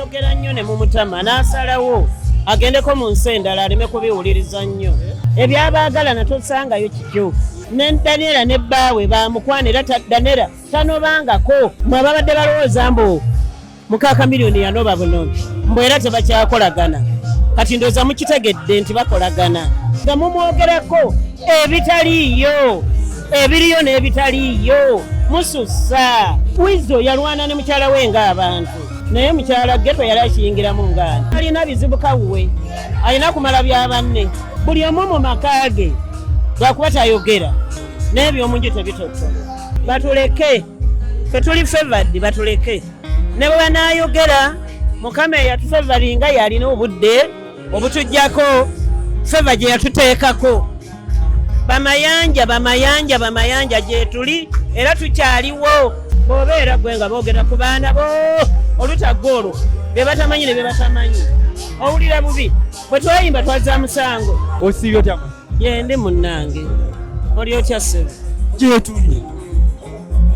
Mwayogera nnyo ne mumutama n'asalawo agendeko mu nsi endala aleme kubiwuliriza nnyo. Ebyabaagalana tosangayo kikyo. Ne Daniela ne bbaawe bamukwana era Daniela tanobangako. Mwe ababadde balowooza mbu muka Chameleone yanoba bunobi, mbu era tebakyakolagana. Kati ndowooza mukitegedde nti bakolagana. Nga mumwogerako ebitaliiyo, ebiriyo n'ebitaliiyo, musussa. Weasel yalwana ne mukyala we ng'abantu, naye mukyala Ghetto yali akiyingiramu ngaani. Alina bizibu kawuwe, alina kumala bya banne. Buli omu mu maka ge lwakuba tayogera, n'ebyomunju tebitotola. Batuleke, ffe tuli favored, batuleke. Ne bwe banaayogera, Mukama eyatufavoringa yalina obudde obutuggyako favor gye yatuteekako. Bamayanja, bamayanja, bamayanja gyetuli era tukyaliwo. Bw'obeera gwe nga boogera ku baana bo olutagga olwo bye batamanyi ne bye batamanyi, owulira bubi. Bwe twayimba twazza musango. Osiibye otya? Yendi munnange, oli otya ssebo? Gyetuli.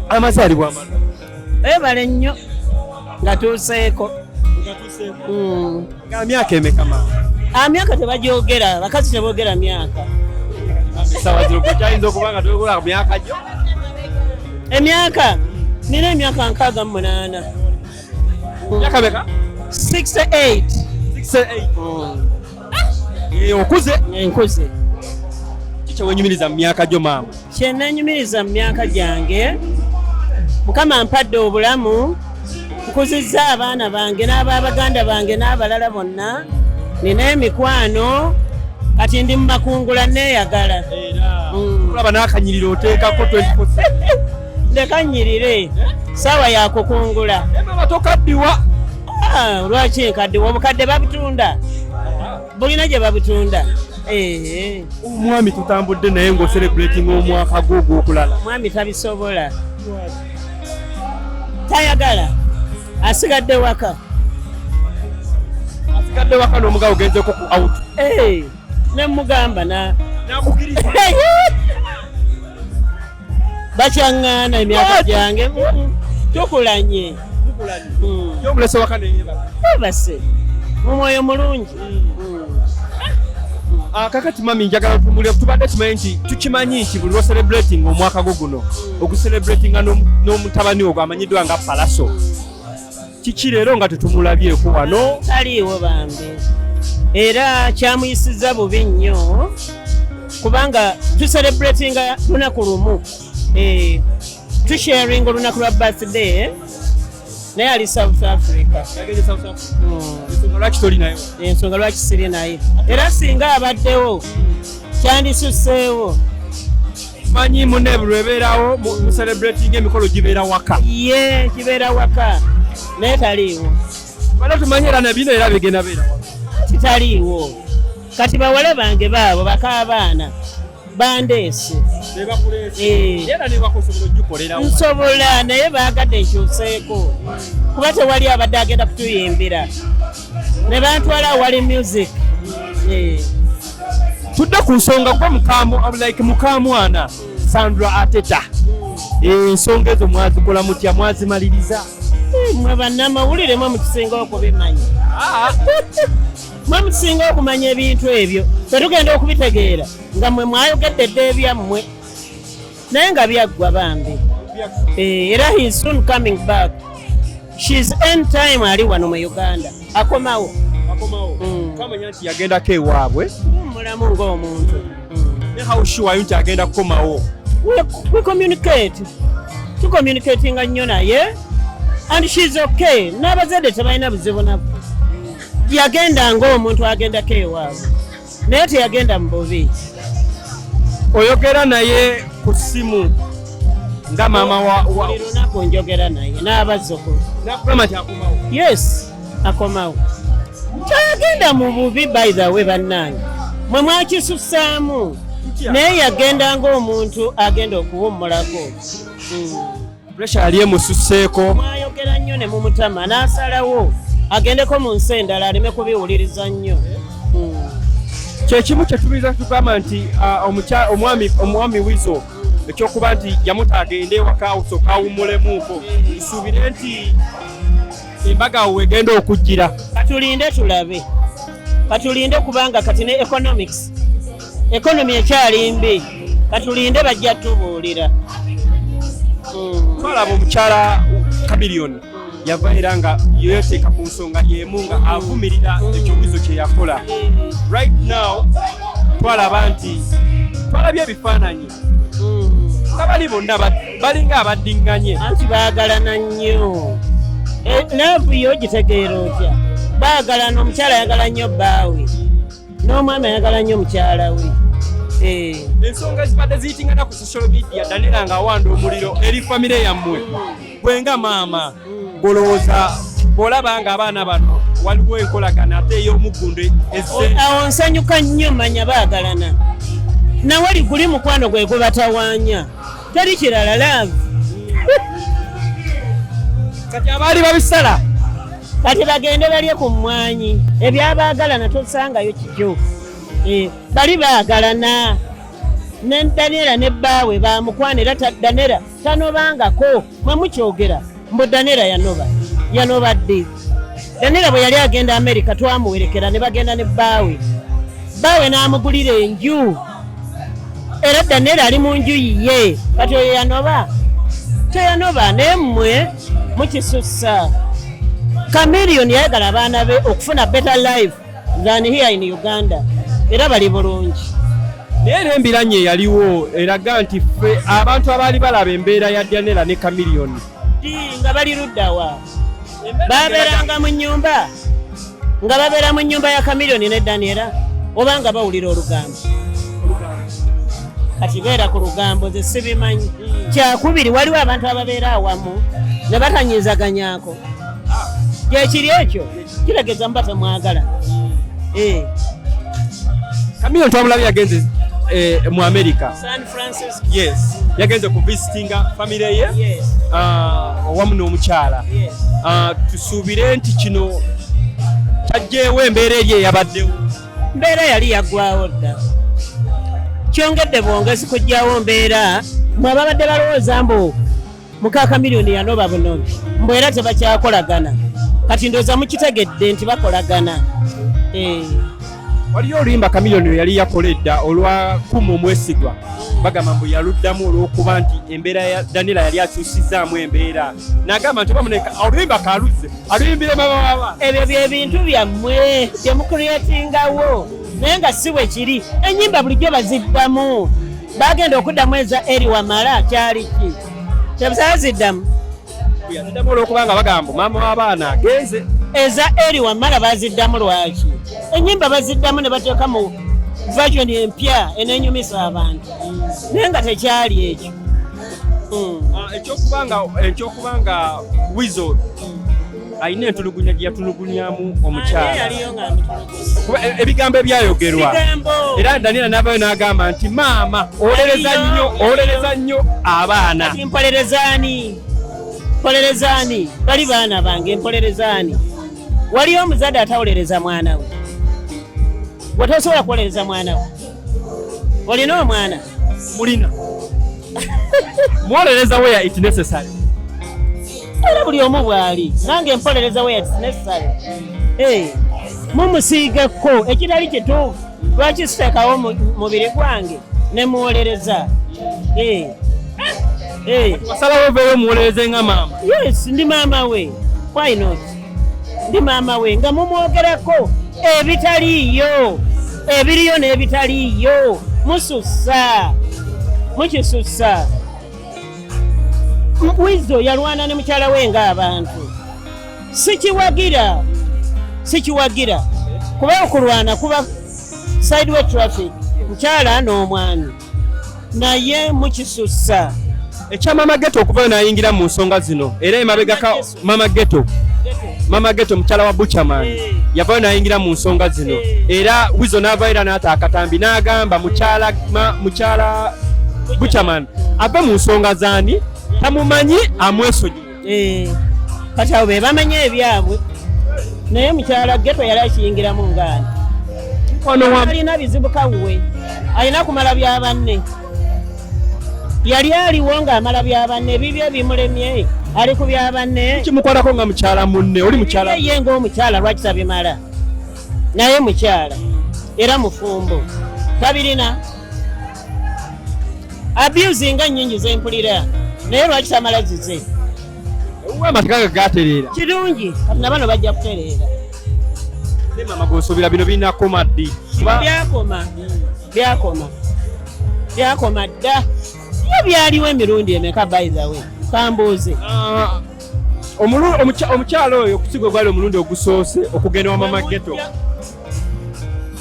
Amazaalibwa amala. Ebale nnyo nga tuuseeko. Nga myaka emeka, maama? Myaka tebagyogera, bakazi teboogera myaka. Essaawa zino kyayinza okuba nga toyogola ku myaka gyo. Emyaka nina emyaka 68. Myaka meka? 68. 68. Okuze. Enkuze. Ki kyewenyumiriza mu myaka gyo, maama? Kyenenyumiriza mu myaka gyange, Mukama mpadde obulamu, nkuzizza abaana bange n'ababaganda bange n'abalala bonna, nina emikwano, kati ndi mu makungula, neeyagala. Olaba n'akanyiriro oteekako 24. Leka nnyirire, saawa yakukungula. Maama, tokaddiwa. Ah, lwaki nkaddiwa? Obukadde babutunda, bulina gye babutunda. Omwami tutambudde naye ng'ocelebrating omwaka gwo ogw'okulala. Omwami tabisobola, tayagala, asigadde waka. Asigadde waka n'omugabo ogenzeko ku out? Ne mugamba na Nakukiriza? Bakyaŋŋaana emyaka gyange. Tukulanye. Yomulese waka neyebaka? Ebase mu mwoyo mulungi. Ah, kakati mami, njagala tumule. Tubadde tumanyi nti tukimanyi nti buli lwocelebrating omwaka gwo guno ogucelebratinga n'omutabani ogwo amanyiddwa nga Palaso. Kiki leero nga tetumulabyeko wano? Taliiwo bambi, era kyamuyisiza bubi nnyo kubanga tucelebratinga lunaku lumu. Tusharinga olunaku lwa birthday, naye ali South Africa. Ensonga lwaki toli naye? Ensonga lwaki siri naye, era singa abaddewo kyandisuseewo. Manyi munne buli lwebeerawo mu celebrating emikolo gibeera waka. Ye kibeera waka, naye taliiwo. Bana tumanyi era nabino era bigenda beera waka. Kitaliiwo. Kati bawala bange baabo bakaabaana bandeese. Era newaka osobola ogikolerawo? Nsobola, naye baagadde nkyuseeko kuba tewali abadde agenda kutuyimbira ne bantwala awali music. Tudde ku nsonga gwe like mukamwana Sandra Ateta. Ensonga ezo mwazikola mutya? Mwazimaliriza? Mwe bannamawulire mwe mutusinga okubimanya, mwe mutusinga okumanya ebintu ebyo. Fe tugenda okubitegeera nga mwe mwayogedde dda ebyammwe, naye nga byaggwa bambi. Era he is soon coming back. Shes anytime ali wano mu Uganda, akomawo. Twamanya nti yagendako ewaabwe. Mulamu ng'omuntu. Ne how sure are you nti agenda kukomawo? We communicate, tucommunicatinga nnyo naye and shes okay. N'abazadde tebalina buzibu naffe. Yagenda ng'omuntu agendako ewaabwe, naye teyagenda mu bubi. Oyogera naye ku ssimu nga maama wa Buli lunaku njogera naye n'abazzukulu. Nakugamba nti akomawo? Yes, akomawo. Teyagenda mu bubi. By the way, bannange, mwe mwakisussaamu, naye yagenda ng'omuntu agenda okuwummulako. Pressure yali emususseeko. Mwayogera nnyo ne mumutama n'asalawo agendeko mu nsi endala aleme kubiwuliriza nnyo. Kyekimu kyetubiza tugamba nti omwami Weasel ekyokuba nti yamuta agende ewaka osooka awummulemuuko, tusuubire nti Embaga awo wegenda okujjira. Katulinde tulabe, katulinde, kubanga kati ne economics, economy ekyali mbi. Katulinde, bajja tubuulira. Twalaba omukyala Chameleone yava era nga yeeteeka ku nsonga y'emu nga avumirira ekyobuzo kye yakola. Right now twalaba nti twalabye ebifaananyi nga bali bonna balinga abaddiŋŋanye. Anti baagalana nnyo. Love yo gitegeera otya? Baagalana, omukyala ayagala nnyo bbaawe n'omwami ayagala nnyo mukyala we. Ensonga ezibadde ziyitingana ku social media, Daniela ng'awanda omuliro eri famire yammwe, gwe nga maama golowooza bw'olaba nga abaana bano waliwo enkolagana ate ey'omuggundo ezze? Awo nsanyuka nnyo, manya baagalana. Nawali guli mukwano gwe gubatawaanya, teri kirala, love. Kati abaali babisala? Kati bagende balye ku mmwanyi. Ebyabaagalana tosangayo kikyo. Bali baagalana ne Daniela ne bbaawe bamukwana, era Daniela tanobangako. Mwe mukyogera mbu Daniela yanoba. Yanoba ddi? Daniela bwe yali agenda Amerika twamuwerekera ne bagenda ne bbaawe, bbaawe n'amugulira enju, era Daniela ali mu nju yiye. Kati oyo yanoba? Teyanoba, naye mmwe mukisussa. Chameleone yayagala abaana be okufuna better life than here in Uganda, era bali bulungi. Naye era embiranye eyaliwo eraga nti ffe abantu abaali balaba embeera ya Daniela ne Chameleone Ddi nga bali luddawa? Babeeranga mu nnyumba, nga babeera mu nnyumba ya Chameleone ne Daniela, oba nga bawulira olugambo? Kati beera ku lugambo, nze sibimanyi. Kyakubiri, waliwo abantu ababeera awamu ne batanyizaganyako. Gyekiri ekyo kitegeeza muba temwagala. Chameleone twamulabye yagenze mu America. San Francisco. Yes, yagenze ku visitinga famire ye awamu n'omukyala. Tusuubire nti kino kyajjeewo embeera eri eyabaddewo? Mbeera yali yaggwawo dda, kyongedde bwongezi kujjawo mbeera. Mwe ababadde balowooza mbu muka Chameleone yanoba bunobi, mbu era tebakyakolagana, kati ndowooza mukitegedde nti bakolagana. Waliyo oluyimba Chameleone yali yakola edda olwa Kuma Omwesigwa, bagamba mbu yaluddamu olw'okuba nti embeera ya Daniela yali akyusizaamu embeera, n'agamba nti oba muneka oluyimba kaluzze aluyimbire mama waba. Ebyo bye bintu byammwe byemucreatingawo, naye nga si bwe kiri. Ennyimba bulijjo baziddamu. Bagenda okuddamu eza eri Wamala, kyali ki tebaziddamu? Yaziddamu olw'okuba nga bagamba maama w'abaana agenze. Eza eri Wamala baziddamu lwaki? Ennyimba baziddamu ne bateeka mu version empya enenyumisa abantu, naye nga tekyali ekyo. Ah, ekyokubanga Wizo alina entulugunya gye yatulugunyamu Ani omukyala yaliyo nga amutulugusa? Kuba ebigambo ebyayogerwa Bigambo. Era Daniela n'avayo n'agamba nti maama owolereza Yaliyo, nnyo, yaliyo. owolereza nnyo abaana. Kati mpolerezaani? Mpolerezaani? Bali baana bange, mpolerezaani? Waliyo omuzadde atawolereza mwana we? Wetosobola kuwolereza mwana we? Olina omwana? Mulina muwolereza where it necessary. Era buli omu bw'ali, nange mpolereza where it's necessary. Mumusiigeko ekitali kituufu, lwaki siteekawo mubiri gwange ne muwolereza? Wasalawo oveeyo muwolereze nga maama? Yes, ndi maama we, why not? Ndi maama we. Nga mumwogerako ebitaliiyo, ebiriyo n'ebitaliiyo, musussa, mukisussa. Wizo yalwana ne mukyala we ng'abantu. Sikiwagira, sikiwagira, kuba okulwana kuba sideway traffic, mukyala n'omwami, naye mukisussa. Ekya Mama Geto okuvayo n'ayingira mu nsonga zino, era emabegaka Mama Geto, Mama Geto mukyala wa Buchaman, yavayo n'ayingira mu nsonga zino, era Wizo n'avayo era n'ata akatambi n'agamba mukyala mukyala Buchaman ave mu nsonga zaani tamumanyi, amwesonyiwe. Kati abo be bamanyi ebyabwe, naye mukyala Geto yali akiyingiramu ngaani? Mukwano wa Alina bizibu kawuwe, alina kumala bya banne. Yali aliwo ng'amala bya banne, ebibyo bimulemye. Ali ku bya banne. Kimukwatako nga mukyala munne, oli mukyala. Ye ng'omukyala lwaki tabimala? Naye mukyala era mufumbo, tabirina. Abuse nga nnyingi zempulira, naye lwaki tamala zize? Ewuwe amateeka ga gatereera. Kirungi, kati na bano bajja kutereera. Ne maama gw'osuubira bino binakoma ddi? Kuba Byakoma, byakoma, byakoma dda. Yo byaliwo emirundi emeka? By the way, kambuuze. Ah, omukyala oyo kusigwe gwali omulundi ogusoose okugenda wa Mama Ghetto.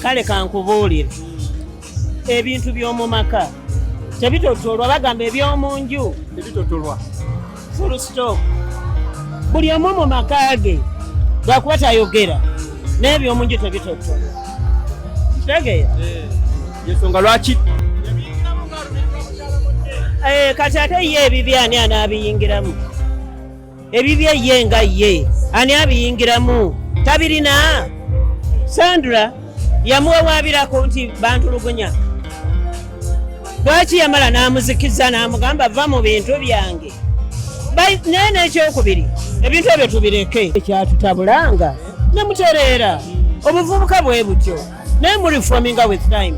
Kale kankubuulire, ebintu by'omu maka tebitotolwa. Bagamba eby'omu nju tebitotolwa. Full stop. Buli omu mu maka ge lwakuba tayogera, naye eby'omu nju tebitotolwa. Kitegeera? Yensonga lwaki Kati ate ye ebibye ani anaabiyingiramu? Ebibye ye nga ye ani abiyingiramu? Tabirina. Sandra yamuwawaabirako nti bantulugunya. Lwaki yamala n'amuzikiza n'amugamba va mu bintu byange? Naye n'ekyokubiri, ebintu ebyo tubireke. Ekyatutabulanga ne mutereera, obuvubuka bwe butyo, naye mu reforminga with time.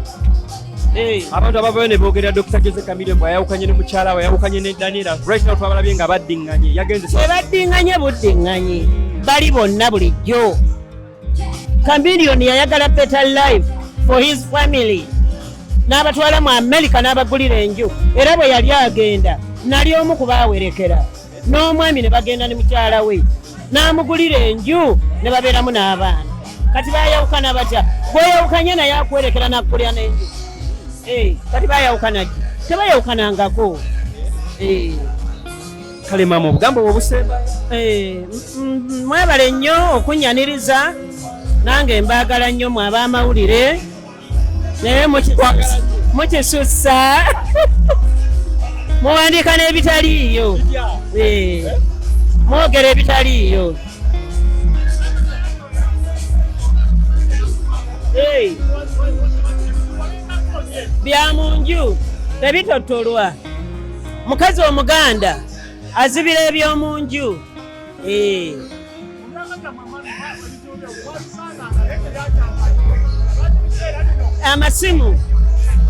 Abantu abavayo ne boogera Dr. Jose Chameleone bw'ayawukanye ne mukyala we, ayawukanye ne Daniela. Right now twabalabye nga baddiŋŋanye, yagenze. Tebaddiŋŋanye buddiŋŋanye, bali bonna bulijjo. Chameleone yayagala better life for his family, n'abatwala mu America n'abagulira enju. Era bwe yali agenda, nali omu ku baawerekera n'omwami ne bagenda ne mukyala we, n'amugulira enju ne babeeramu n'abaana. Kati bayawukana batya? Bw'oyawukanye naye akwerekera n'akukulira n'enju. Kati bayawukana ddi? Tebayawukanangako. Kale maama, obugambo bwe obusemba? Mwebale nnyo okunyaniriza, nange mbaagala nnyo mwe ab'amawulire, naye mukisussa, muwandiika n'ebitaliiyo. Mwogera ebitaliiyo. Hey. Bya mu nju tebitotolwa. Mukazi omuganda azibira eby'omu nju.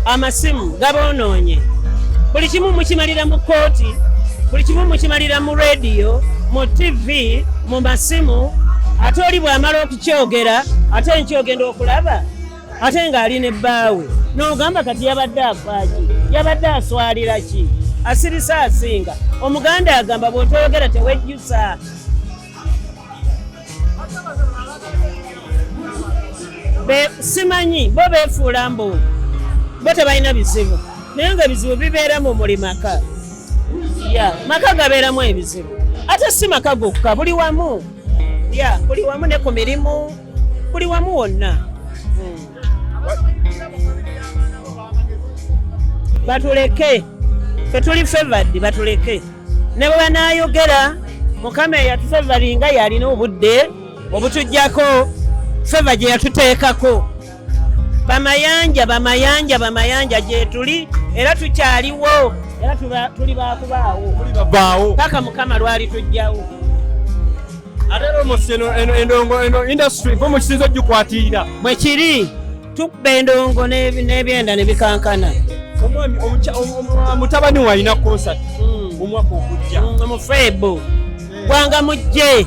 Amasimu gaboonoonye buli kimu. Mukimalira mu kooti, buli kimu mukimalira mu rediyo, mu TV, mu masimu. Ate oli bw'amala okukyogera, ate nkyogenda okulaba ate ng'ali ne bbaawe, n'ogamba kati yabadde afaaki, yabadde aswalira ki? Asirisa asinga. Omuganda agamba bw'otoyogera tewejjusa. Simanyi bo beefuula mbu bo tebalina bizibu, naye nga ebizibu bibeera mu buli maka. Ya maka gabeeramu ebizibu, ate si maka gokka, buli wamu. Ya buli wamu, ne ku mirimu, buli wamu wonna. Batuleke, fe tuli favored, batuleke. Ne bwe banaayogera, Mukama eyatufavoringa yalina obudde obutujjako favor gye yatuteekako. Bamayanja, bamayanja, bamayanja gyetuli, era tukyaliwo, era tuli bakubaawo. Tuli babaawo. Paka Mukama lwali tujjawo. Ate era almost eno eno endongo, eno industry bo mukisinza ogikwatirira. Bwe kiri, tukuba endongo n'ebyenda ne bikankana. Omwami mutabani we alina concert omwaka ogujja. Mu Feb. Gwanga mujje,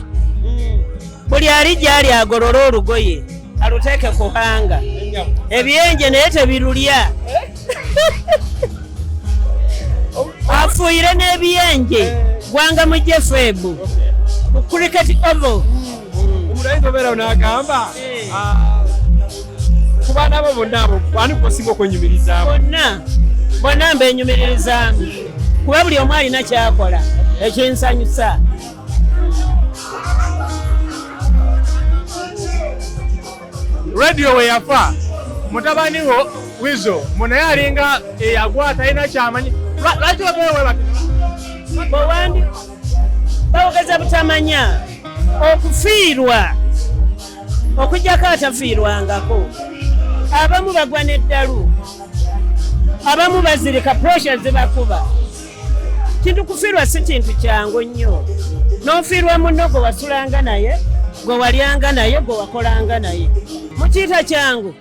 buli ali gyali agolole olugoye aluteeke ku hanga, ebyenje naye tebirulya, afuuyire n'ebiyenje. Gwanga mujje Feb ku Cricket Oval. Omuntu ayinza obeerawo n'agamba, ah, ku baana bo bonna abo, ani gwosinga okwenyumirizaamu? Bonna, bonna mbenyumiririzaamu, kuba buli omu alina kyakola ekinsanyusa. Radio we yafa, mutabani wo Wizo munaye alinga eyagwa, talina kyamanyi. Lwaki babeewe bati? Bwewandi bawogeza butamanya okufiirwa, okuggyako atafiirwangako. Abamu bagwa n'eddalu, abamu bazirika, pressure zibakuba. Kintu kufiirwa si kintu kyangu nnyo. N'ofiirwa munno gwe wasulanga naye, gwe walyanga naye, gwe wakolanga naye. Mukiyita kyangu?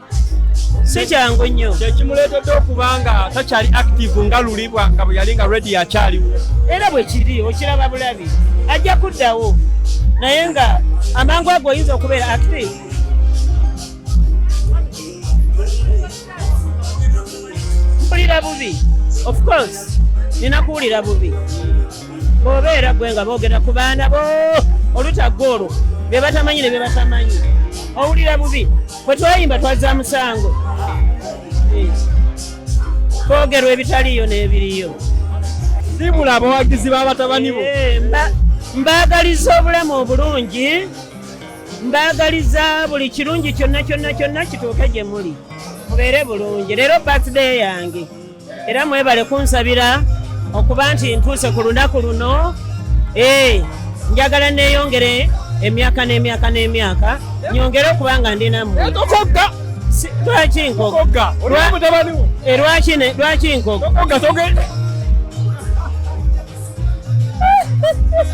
Si kyangu nnyo. Kyekimuleetedde okuba nga takyali active nga luli nga bwe yali nga Radio akyaliwo. Era bwe kiri, okiraba bulabi, ajja kuddawo, naye nga amangu ago oyinza okubeera active. Mpulira bubi, of course nina kuwulira bubi. Bw'obeera gwe nga boogera ku baana bo olutagga olwo bye batamanyi ne bye batamanyi, owulira bubi. Bwe twayimba twazza musango, twogerwa ebitaliiyo n'ebiriyo. Siibula abawagizi b'abatabani bo. Mbaagaliza obulamu obulungi, mbaagaliza buli kirungi kyonna kyonna kyonna kituuke gye muli, mubeere bulungi. Leero birthday yange, era mwebale kunsabira okuba nti ntuuse ku lunaku luno. Njagala neeyongere emyaka n'emyaka n'emyaka, nyongere okuba nga ndi nammwe. Tokogga. Lwaki nkogga? Tokogga. Oli mutabani wo. Lwaki nkogga? Tokogga, togenda.